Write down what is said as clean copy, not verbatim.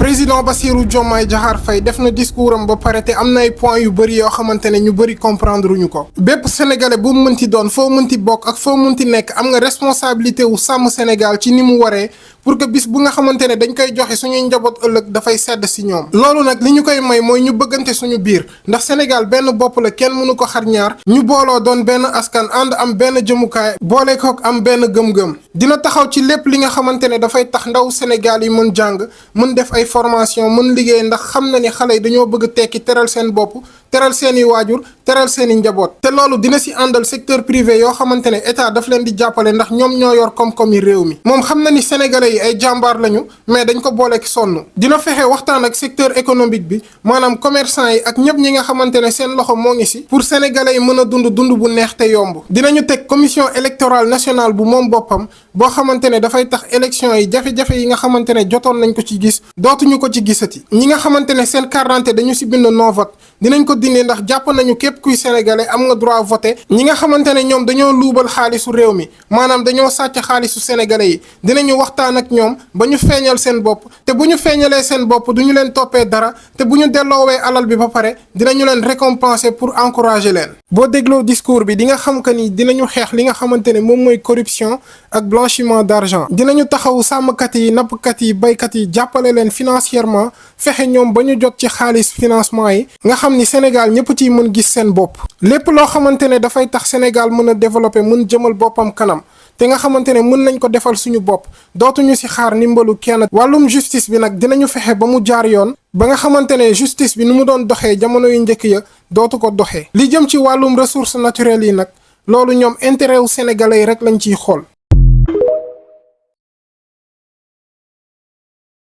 président Bassirou Diomaye Diakhar Faye def na discours am ba pare te am na ay points yu bëri yoo xamante ne ñu bëri comprendre ñu ko. bépp sénégalais bu mu mënti doon foo mënti bokk ak foo mënti nekk am nga responsabilité wu sàmm Sénégal ci ni mu waree pour que bis bu nga xamante ne dañ koy joxe suñuy njaboot ëllëg dafay sedd si ñoom. loolu nag li ñu koy may mooy ñu bëggante suñu biir ndax Sénégal benn bopp la kenn mënu ko xar ñaar ñu booloo doon benn askan ànd am benn jëmukaay boole kook am benn gëm-gëm dina taxaw ci lépp li nga xamante ne dafay tax ndaw Sénégal yi mën jàng mën def ay formation mën liggéey ndax xam na ni xale yi dañoo bëgg tekki teral seen bopp teral seeni waajur teral seeni njaboot te loolu dina si àndal secteur privé yoo xamante ne état daf leen di jàppale ndax ñoom ñoo yor koom-koom yi réew mi moom xam na ni sénégalais yi ay jàmbaar lañu mais dañ ko booleek sonn dina fexe waxtaan ak secteur économique bi maanaam commerçant yi ak ñëpp ñi nga xamante ne seen loxo moo ngi si pour sénégalais yi mën a dund bu neex te yomb dinañu teg commission électorale nationale bu moom boppam boo xamante ne dafay tax élection yi jafe-jafe yi nga xamante ne jotoon nañ ko ci gis dootuñu ko ci gisati ñi nga xamante ne seen carte d'identité dañu si bind non vote dinañ ko dindi ndax jàpp nañu képp kuy sénégalais am nga droit voter ñi nga xamante ne ñoom dañoo luubal xaalisu réew mi maanaam dañoo sàcc xaalisu sénégalais yi dinañu waxtaan ak ñoom ba ñu feeñal seen bopp te bu ñu feeñalee seen bopp duñu leen toppee dara te bu ñu delloowee alal bi ba pare dinañu leen récompenser pour encourager leen. boo dégloo discours bi di nga xam que ni dinañu xeex li nga xamante ne moom mooy corruption ak blanchiment d'argent dinañu taxawu sàmmkat yi nappkat yi baykat yi jàppale leen financièrement fexe ñoom ba ñu jot ci xaalis financement yi nga xam ni Sénégal ñëpp ciy mën gis seen bopp lépp loo xamante ne dafay tax Sénégal mën a développer mën jëmal boppam kanam te nga xamante ne mën nañ ko defal suñu bopp dootuñu ci xaar ndimbalu kenn. wàllum justice bi nag dinañu fexe ba mu jaar yoon ba nga xamante ne justice bi nu mu doon doxee jamono yu njëkk ya dootu ko doxee li jëm ci wàllum ressources naturelles yi nag loolu ñoom intérêt wu sénégalais yi rek lañ ciy xool.